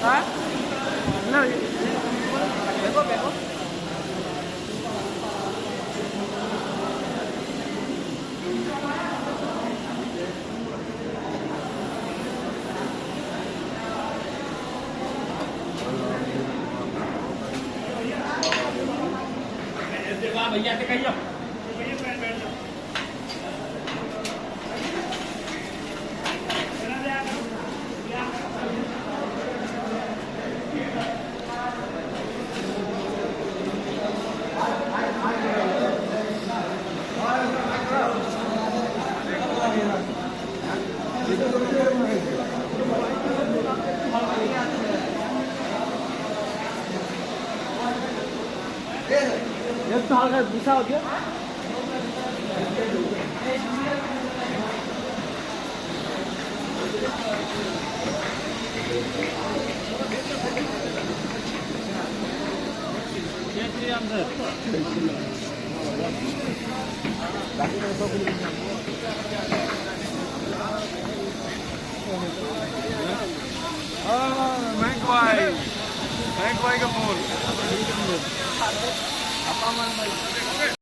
हाँ ना देखो देखो भैया से कहियो भैया बैठ जाओ। एक तो हल्का गुस्सा हो गया। जय श्री राम सर। मयंक भाई का फोन।